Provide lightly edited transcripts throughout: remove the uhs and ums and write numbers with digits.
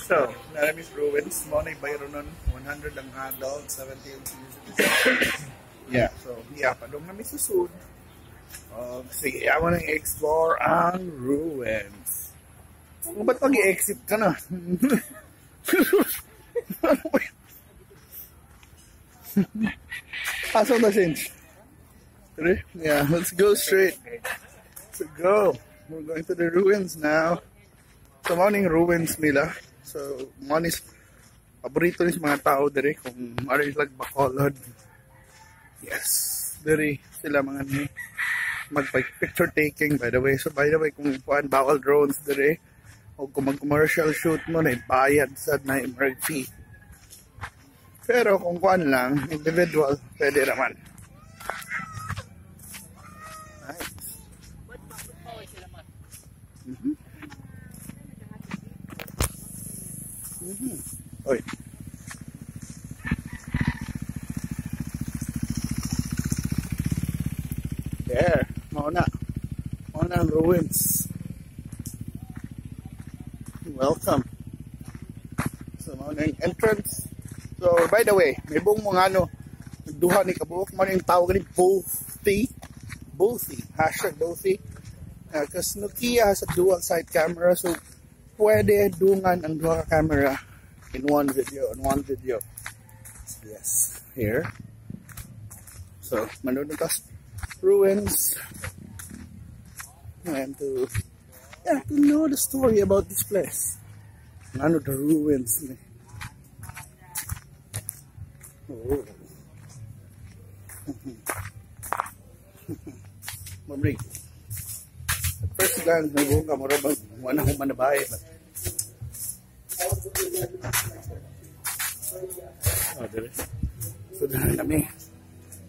So, naa mi sa ruins. Mao na bayronon, 100 ang adult, 70 ang senior citizen. Yeah, so, yeah, padung na mi sa sud. Sige, amo nang explore ang ruins. Kung ba't mag-exit ka na? Ano ba yun? Asa na change? Ready? Yeah, let's go straight. So go. We're going to the ruins now. So, mao ning ruins nila. So, mao ni paborito ni sa mga tao diri kung ari sila Bacolod. Yes, diri sila mga ni mag picture taking, by the way. So by the way, kung kuan, bawal drones diri o kung mag commercial shoot mo na bayad sa na emerg fee. Pero kung kuan lang, individual, pwede naman. Nice. Oy. There. Mao na. Mao na ang ruins. Welcome. So, mao na yung entrance. So, by the way, may buong mga ano, duha ni kabuok, mao na yung tawag ni Bothy. Bothy. #Bothy. Because Nokia has a dual side camera, so pwede dungan ang duha ka camera in one video, in one video. So, yes, here. So, manunod tas ruins and to, yeah, to know the story about this place. Ano the ruins ni. Oh. Mabrig. At first glance, may buong ka, mura ba, wala akong manabay. But oh, dire. So, dire kami.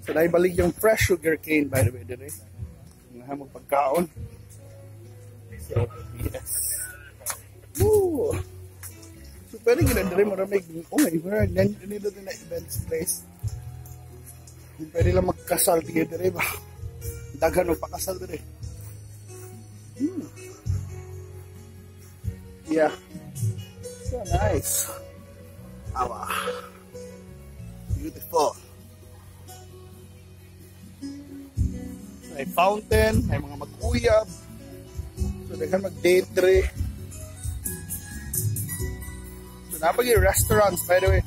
So, naibalik yung fresh sugar cane, by the way, dire. Nga mo pagkaon. So, yes. Woo! So, pwede gina dire mo may, oh my word, nandito din na events place. Pwede lang magkasal dire dire ba? Daghan og pakasal dire. Yeah. So nice. Awa. Beautiful. May fountain, may mga mag-uyab. So, daghan mag-date dire. So, napag restaurants, by the way.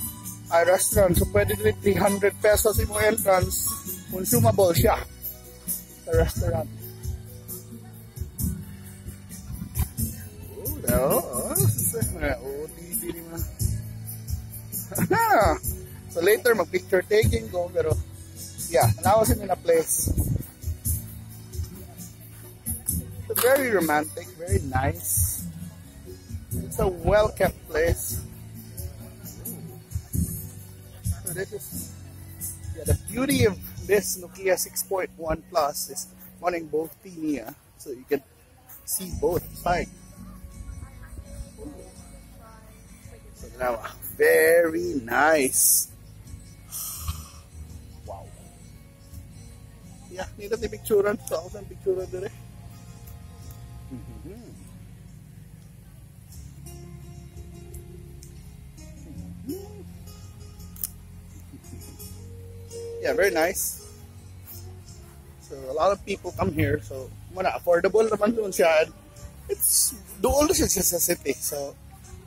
Ay, restaurant. So, pwede dire 300 pesos imong entrance. Consumable siya sa restaurant. Oh, oh, OTC ni mga. So, later, mag-picture taking ko. Pero, yeah, tanawa sa na place. It's very romantic, very nice. It's a well-kept place. So this is, yeah, the beauty of this Nokia 6.1 Plus is running both niya, so you can see both sides. So now, very nice. Wow. Yeah, nindot ni picturean. So ako sa picturean dire. Yeah, very nice. So a lot of people come here. So muna affordable naman doon siya. It's doon siya sa city. So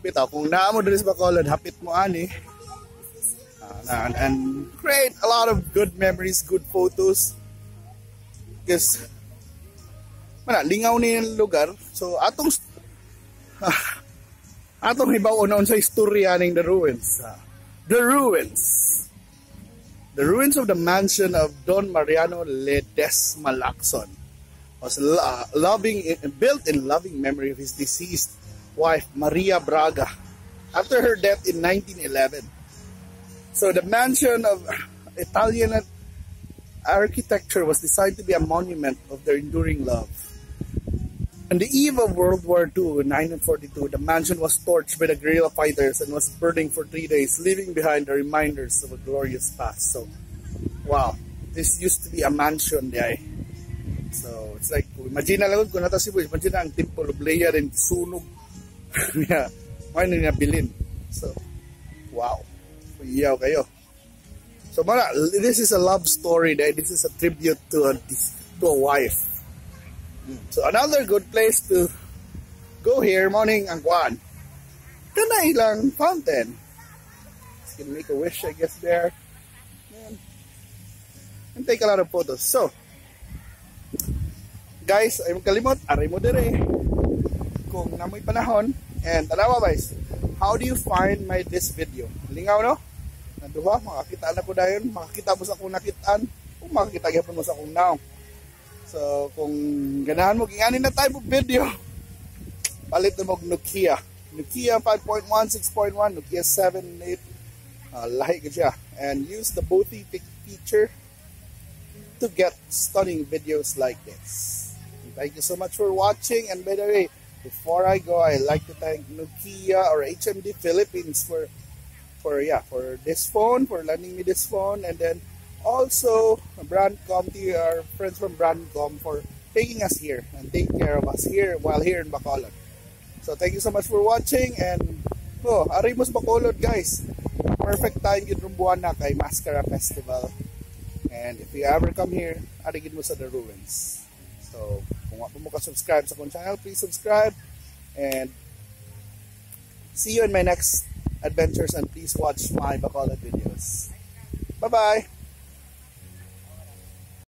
bitaw kung naa mo diri sa Bacolod, hapit mo ani. And create a lot of good memories, good photos. Because mana lingaw ni yung lugar. So atong hibaw noon sa istorya ning the ruins. The ruins. The ruins of the mansion of Don Mariano Ledesma Lacson was built in loving memory of his deceased wife Maria Braga after her death in 1911. So the mansion of Italian architecture was designed to be a monument of their enduring love. On the eve of World War II in 1942, the mansion was torched by the guerrilla fighters and was burning for 3 days, leaving behind the reminders of a glorious past. So, wow, this used to be a mansion there. So, it's like, imagine na lang, kung nata Cebu, imagine na ang Temple of Leia rin, sunog. Yeah. Mao ni nabilin. So, wow. Iyaw kaayo. So, mao na, this is a love story. This is a tribute to a wife. So, another good place to go here, mao ning ang kuan. Kana ilang fountain. You can make a wish, I guess, there. And take a lot of photos. So, guys, ayaw kalimot, ari mo diri kung naa moy panahon. And tanawa, guys, how do you find my this video? Lingaw, no? Naduha, makakita na ko dayon, makakita mo sa akong nakitaan, kung makakita gyapon mo sa akong naong. So, kung ganahan mo, ingani na type of video, palit na mo Nokia. Nokia 5.1, 6.1, Nokia 7, 8, lahi ka siya. And use the Bothy feature to get stunning videos like this. And thank you so much for watching. And by the way, before I go, I like to thank Nokia or HMD Philippines for yeah, for this phone, for lending me this phone, and then also Brandcom, to our friends from Brandcom, for taking us here and taking care of us here while here in Bacolod. So thank you so much for watching and, oh, ari mo sa Bacolod, guys. Perfect time gyud buwan na kay MassKara Festival. And if you ever come here, ari gyud mo sa the ruins. So, kung wa pa mo ka-subscribe sa akong channel, please subscribe and see you in my next adventures, and please watch my Bacolod videos. Bye-bye!